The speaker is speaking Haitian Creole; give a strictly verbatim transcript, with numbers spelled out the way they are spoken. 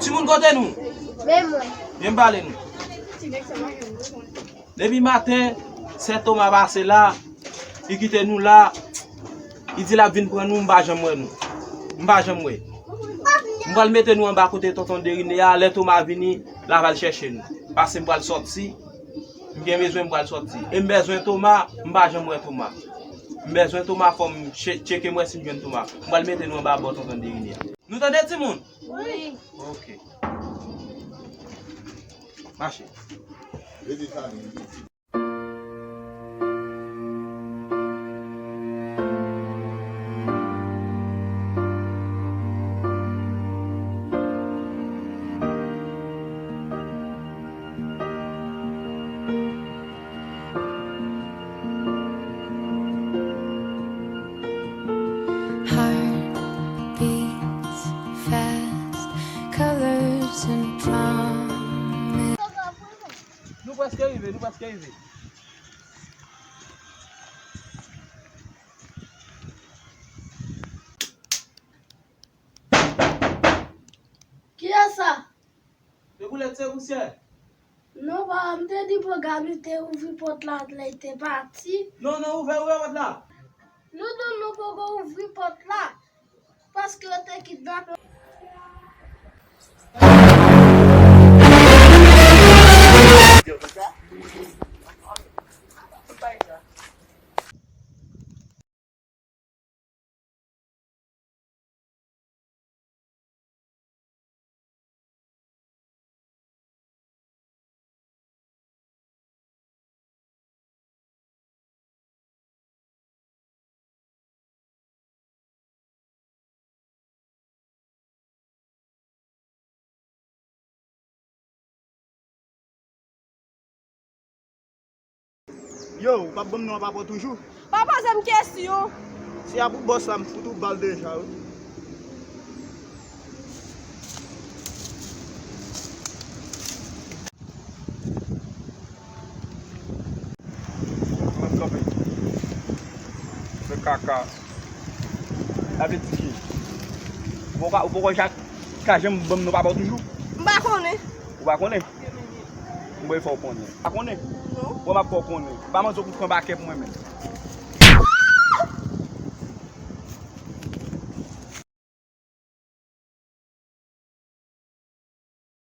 Timoun, kote nou? Men mwen. Vin pale nou. Depi maten, sè Toma pase la, li kite nou la, li di l ap vin pran nou, m pa janm wè nou. M pa janm wè. M pral mete nou anba kote tonton Derine a, lè Toma vini, l ap al chèche nou. Paske m pral sòti, m gen bezwen, m pral sòti. E m bezwen Toma, m pa janm wè Toma. M bezwen Toma, fò m che-, tcheke m wè si m jwenn Toma. M pral mete nou anba bò tonton Derine a. Nou tande timoun? Wi. Ok. Mache. Heart beats fast, colors and promise. Nou prèske rive, nou prèske rive. Kiyès sa? Se boulèt, se pousyè. Non, papa, m te di Pogami te ouvri pòt la lè l te pati. Non, non, ouvè, ouvè pòt la. Non, non, nou poko ouvri pòt la. Paske yo te kidnape. Yo, ou p ap ban m non a papa w toujou? Papa, se m kesyon. Si a pou bòs la, m fout ou bal deja, wi. Mwen kanpe. Fè kaka. Sa vle di ki? Ou poko, ou poko ja ka janm ban m non papa w toujou? M pa konnen. Ou pa konnen? Mwen fè w konnen. Pa konnen? Non. Bon, m ap fè w konnen. Pa manzè pou pran bakè pou mwen menm.